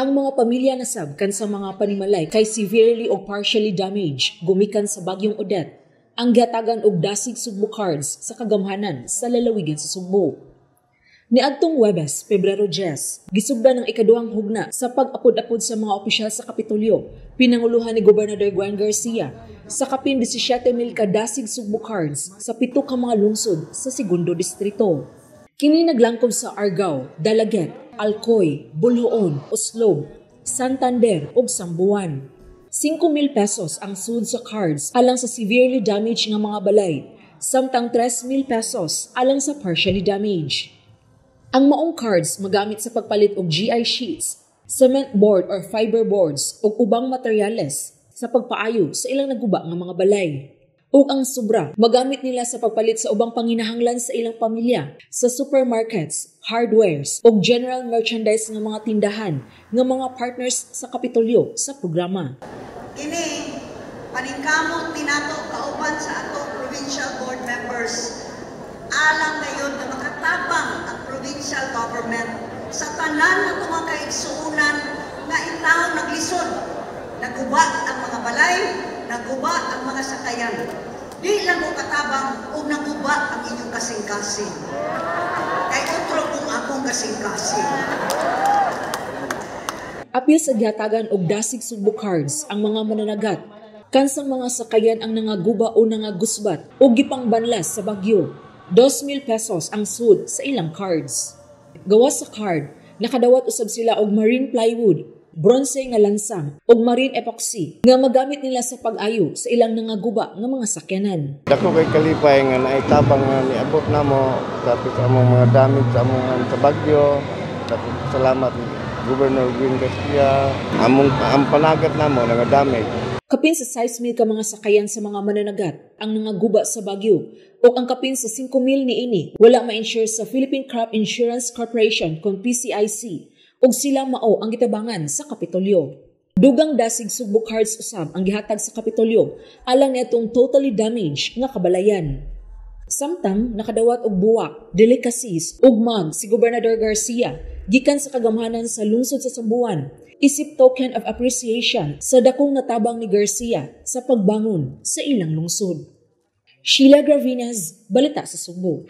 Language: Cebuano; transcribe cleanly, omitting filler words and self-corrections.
Ang mga pamilya na sab kan sa mga panimalay kay severely o partially damaged gumikan sa Bagyong Odette ang gihatagan og Dasig Sugbo cards sa kagamhanan sa lalawigan sa Sugbo. Niadtong Huwebes, Pebrero 10, gisugdan ang ikaduhang hugna sa pag-apod-apod sa mga opisyal sa Kapitolyo, pinanguluhan ni Gobernador Gwen Garcia, sa kapin 17,000 ka Dasig Sugbo cards sa 7 ka mga lungsod sa segundo distrito. Kini naglangkob sa Argao, Dalaguete, Alcoy, Boljoon, Oslob, Santander ug Samboan. 5,000 pesos ang sud sa cards alang sa severely damaged nga mga balay, samtang 3,000 pesos alang sa partially damaged. Ang maong cards magamit sa pagpalit og GI sheets, cement board or fiber boards ug ubang materyales sa pagpaayo sa ilang naguba nga mga balay. Ug ang sobra magamit nila sa pagpalit sa ubang panginahanglan sa ilang pamilya sa supermarkets, hardwares ug general merchandise nga mga tindahan nga mga partners sa Kapitolyo sa programa. Kini paningkamot ni nato kauban sa atong provincial board members alang ngayon nga makatabang ang provincial government sa tanan nga mga kaigsuonan nga intawon naglisod, naguba ang mga balay, naguba ang mga sakayan. Di lang mo katabang og naguba ang inyong kasing-kasing. Kay otro kung akong kasing-kasing. Apil sa gihatagan og Dasig Sugbo cards ang mga mananagat kansang mga sakayan ang nangaguba o nangagusbat o gipangbanlas sa bagyo. 2,000 pesos ang sud sa ilang cards. Gawas sa card, nakadawat usab sila og marine plywood, bronze nga lansang ug marine epoxy nga magamit nila sa pag-ayo sa ilang nangaguba nga mga sakyanan. Dako kay kalipay nga naitabang nga niabot namo tapos among mga damage sa among sa bagyo. Dako salamat, Governor Gwen Garcia. Among ang panagat namo nga damage. Kapin sa 6,000 ka mga sakayan sa mga mananagat ang nangaguba sa bagyo ug ang kapin sa 5,000 niini wala ma-insure sa Philippine Crop Insurance Corporation kon PCIC ug sila mao ang gitabangan sa Kapitolyo. Dugang Dasig Sugbo cards usab ang gihatag sa Kapitolyo alang niadtong totally damaged nga kabalayan. Samtang nakadawat og buwak, delicacies ug mug si Gobernador Garcia gikan sa kagamhanan sa lungsod sa Samboan isip token of appreciation sa dakong natabang ni Garcia sa pagbangon sa ilang lungsod. Sheila Gravinas, Balita sa Sugbo.